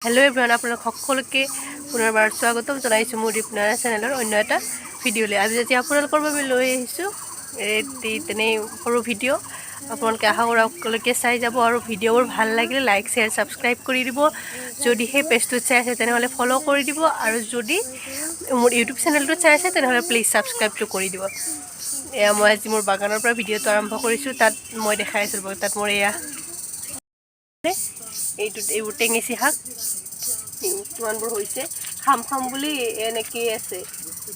Hello' everyone, আপোনালোক সকলোকে পুনৰবাৰ স্বাগতম জনাইছোঁ মোৰ দীপনাৰা চেনেলৰ অন্য এটা ভিডিঅ'লৈ। আজি যেতিয়া আপোনালোকৰ বাবে লৈ আহিছোঁ এটি তেনেই সৰু ভিডিঅ'। আপোনালোকে আশা কৰোঁ সকলোকে চাই যাব আৰু ভিডিঅ'বোৰ ভাল লাগিলে লাইক, শ্বেয়াৰ, ছাবস্ক্ৰাইব কৰি দিব। যদি সেই পেজটোত চাই আছে, তেনেহ'লে ফ'ল' কৰি দিব আৰু যদি মোৰ ইউটিউব চেনেলটোত চাই আছে, তেনেহ'লে প্লিজ ছাবস্ক্ৰাইবটো কৰি দিব। এয়া মই আজি মোৰ বাগানৰ পৰা ভিডিঅ'টো আৰম্ভ কৰিছোঁ। তাত মই দেখাই আছিলোঁ, তাত মোৰ এয়া এইটোত এইবোৰ টেঙেচি শাক কিমানবোৰ হৈছে, খাম খাম বুলি এনেকেই আছে।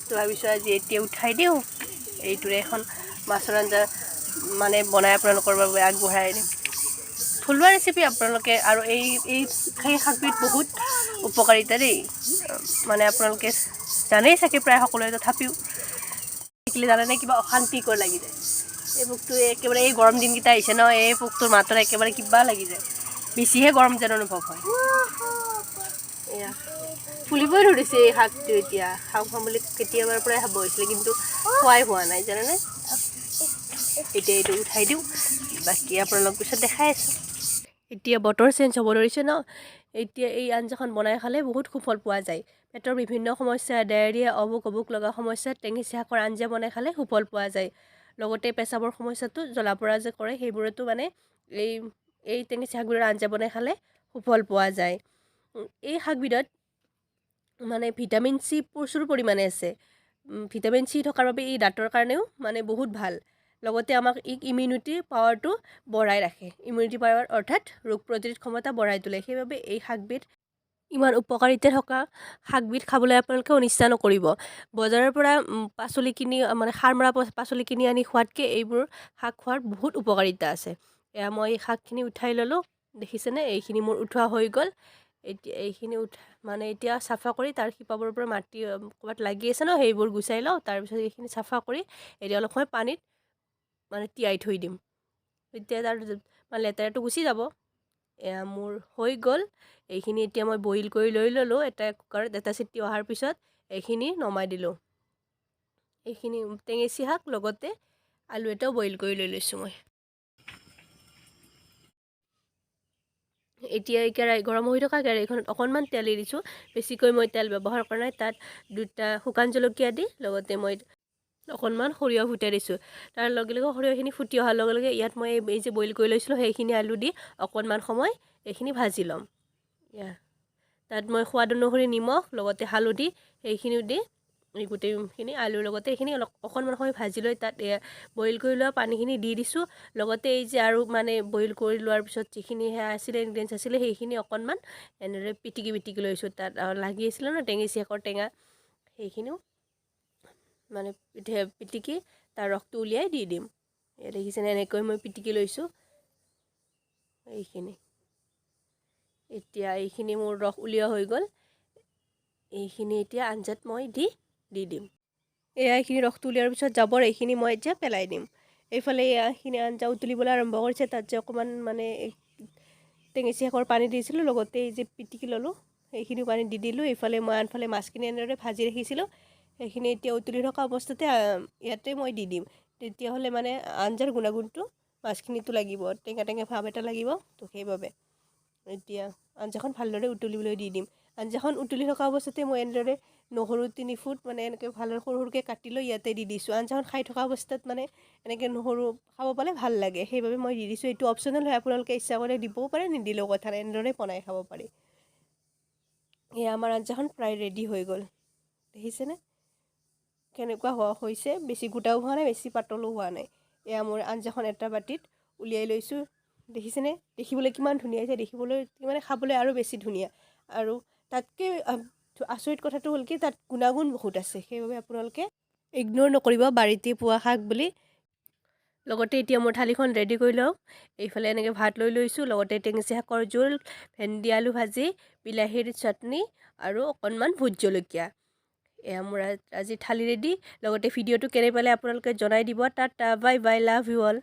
তো ভাবিছোঁ আজি এতিয়া উঠাই দিওঁ, এইটোৰে এখন মাছৰ আঞ্জা মানে বনাই আপোনালোকৰ বাবে আগবঢ়াই দিম। থলুৱা ৰেচিপি আপোনালোকে আৰু এই এই সেই শাকবিধ বহুত উপকাৰিতা দেই। মানে আপোনালোকে জানেই চাগে প্ৰায় সকলোৱে, তথাপিও দেখিলে জানেনে কিবা অশান্তিকৰ লাগি যায়। এই পোকটো একেবাৰে, এই গৰম দিনকেইটা আহিছে ন, এই পোকটোৰ মাতত একেবাৰে কিবা লাগি যায়, বেছিহে গৰম যেন অনুভৱ হয়। এয়া ফুলিবই ধৰিছে এই শাকটো। এতিয়া খাওঁ খাম বুলি কেতিয়াবাৰ পৰাই খাব হৈছিলে, কিন্তু খোৱাই হোৱা নাই, জানেনে? এতিয়া এইটো উঠাই দিওঁ, বাকী আপোনালোক পিছত দেখাই আছোঁ। এতিয়া বতৰ চেঞ্জ হ'ব ধৰিছে ন, এতিয়া এই আঞ্জাখন বনাই খালে বহুত সুফল পোৱা যায়। পেটৰ বিভিন্ন সমস্যা, ডায়েৰিয়া, অভোক অভোক লগা সমস্যা টেঙেচি শাকৰ আঞ্জা বনাই খালে সুফল পোৱা যায়। লগতে পেচাবৰ সমস্যাটো, জ্বলা পোৰা যে কৰে, সেইবোৰতো মানে এই এই টেঙেচি শাকবোৰৰ আঞ্জা বনাই খালে সুফল পোৱা যায়। এই শাকবিধত মানে ভিটামিন চি প্ৰচুৰ পৰিমাণে আছে। ভিটামিন চি থকাৰ বাবে ই দাঁতৰ কাৰণেও মানে বহুত ভাল। লগতে আমাক ই ইমিউনিটি পাৱাৰটো বঢ়াই ৰাখে। ইমিউনিটি পাৱাৰ অৰ্থাৎ ৰোগ প্ৰতিৰোধ ক্ষমতা বঢ়াই তোলে। সেইবাবে এই শাকবিধ, ইমান উপকাৰিতা থকা শাকবিধ খাবলৈ আপোনালোকে অনিচ্ছা নকৰিব। বজাৰৰ পৰা পাচলি কিনি, মানে সাৰ মৰা পাচলি কিনি আনি খোৱাতকৈ এইবোৰ শাক খোৱাৰ বহুত উপকাৰিতা আছে। এয়া মই শাকখিনি উঠাই ল'লোঁ, দেখিছেনে? এইখিনি মোৰ উঠোৱা হৈ গ'ল। এতিয়া এইখিনি উঠা মানে এতিয়া চাফা কৰি তাৰ শিপাবোৰৰ পৰা মাটি ক'ৰবাত লাগি আছে ন, সেইবোৰ গুচাই লওঁ। তাৰপিছত এইখিনি চাফা কৰি এতিয়া অলপ সময় পানীত মানে তিয়াই থৈ দিম, তেতিয়া তাৰ মানে লেতেৰাটো গুচি যাব। এয়া মোৰ হৈ গ'ল। এইখিনি এতিয়া মই বইল কৰি লৈ ল'লোঁ এটা কুকাৰত। এটা চিটি অহাৰ পিছত এইখিনি নমাই দিলোঁ। এইখিনি টেঙেচি শাক, লগতে আলু এটাও বইল কৰি লৈ লৈছোঁ মই। এতিয়া এই কেৰাহী গৰম হৈ থকা কেৰাহীখনত অকণমান তেল দি দিছোঁ। বেছিকৈ মই তেল ব্যৱহাৰ কৰা নাই। তাত দুটা শুকান জলকীয়া দি লগতে মই অকণমান সৰিয়হ ফুটাই দিছোঁ। তাৰ লগে লগে সৰিয়হখিনি ফুটি অহাৰ লগে লগে ইয়াত মই এই যে বইল কৰি লৈছিলোঁ, সেইখিনি আলু দি অকণমান সময় এইখিনি ভাজি ল'ম। তাত মই সোৱাদ অনুসৰি নিমখ, লগতে হালধি সেইখিনিও দি এই গোটেইখিনি আলুৰ লগতে এইখিনি অলপ অকণমান সময় ভাজি লৈ তাত বইল কৰি লোৱা পানীখিনি দি দিছোঁ। লগতে এই যে আৰু মানে বইল কৰি লোৱাৰ পিছত যিখিনি সেয়া আছিলে, ইনগ্ৰেডিয়েণ্টছ আছিলে, সেইখিনি অকণমান এনেদৰে পিটিকি পিটিকি লৈছোঁ। তাত লাগি আছিলে ন টেঙেচি শাকৰ টেঙা, সেইখিনিও মানে পিটিকি তাৰ ৰসটো উলিয়াই দি দিম। এয়া দেখিছেনে, এনেকৈ মই পিটিকি লৈছোঁ এইখিনি। এতিয়া এইখিনি মোৰ ৰস উলিওৱা হৈ গ'ল। এইখিনি এতিয়া আঞ্জাত মই দি দি দিম। এয়া এইখিনি ৰসটো উলিওৱাৰ পিছত জাবৰ এইখিনি মই এতিয়া পেলাই দিম। এইফালে এয়াখিনি আঞ্জা উতলিবলৈ আৰম্ভ কৰিছে। তাত যে অকণমান মানে টেঙেচি শাকৰ পানী দিছিলোঁ, লগতে এই যে পিটিকি ল'লোঁ, সেইখিনিও পানী দি দিলোঁ। এইফালে মই আনফালে মাছখিনি এনেদৰে ভাজি ৰাখিছিলোঁ। সেইখিনি এতিয়া উতলি থকা অৱস্থাতে ইয়াতে মই দি দিম। তেতিয়াহ'লে মানে আঞ্জাৰ গুণাগুণটো মাছখিনিতো লাগিব, টেঙা টেঙা ভাৱ এটা লাগিব। তো সেইবাবে এতিয়া আঞ্জাখন ভালদৰে উতলিবলৈ দি দিম। আঞ্জাখন উতলি থকা অৱস্থাতে মই এনেদৰে নহৰু 3 ফুট মানে এনেকৈ ভালদৰে সৰু সৰুকৈ কাটি লৈ ইয়াতে দি দিছোঁ। আঞ্জাখন খাই থকা অৱস্থাত মানে এনেকৈ নহৰু খাব পালে ভাল লাগে, সেইবাবে মই দি দিছোঁ। এইটো অপশ্যনেল হয়, আপোনালোকে ইচ্ছা কৰিলে দিবও পাৰে, নিদিলেও কথা নাই, এনেদৰে বনাই খাব পাৰি। এয়া আমাৰ আঞ্জাখন প্ৰায় ৰেডি হৈ গ'ল। দেখিছেনে কেনেকুৱা হোৱা হৈছে? বেছি গোটাও হোৱা নাই, বেছি পাতলো হোৱা নাই। এয়া মোৰ আঞ্জাখন এটা বাতিত উলিয়াই লৈছোঁ। দেখিছেনে, দেখিবলৈ কিমান ধুনীয়া হৈছে? দেখিবলৈ মানে খাবলৈ আৰু বেছি ধুনীয়া। আৰু তাতকৈ আচৰিত কথাটো হ'ল কি, তাত গুণাগুণ বহুত আছে। সেইবাবে আপোনালোকে ইগন'ৰ নকৰিব বাৰীতে পোৱা শাক বুলি। লগতে এতিয়া মোৰ থালিখন ৰেডি কৰি লওঁ। এইফালে এনেকৈ ভাত লৈ লৈছোঁ, লগতে টেঙেচি শাকৰ জোল, ভেন্দি আলু ভাজি, বিলাহীৰ চাটনি আৰু অকণমান ভোট জলকীয়া। এয়া মোৰ আজি থালি ৰেডি। লগতে ভিডিঅ'টো কেনে পালে আপোনালোকে জনাই দিব। Tata, bye bye, love you all.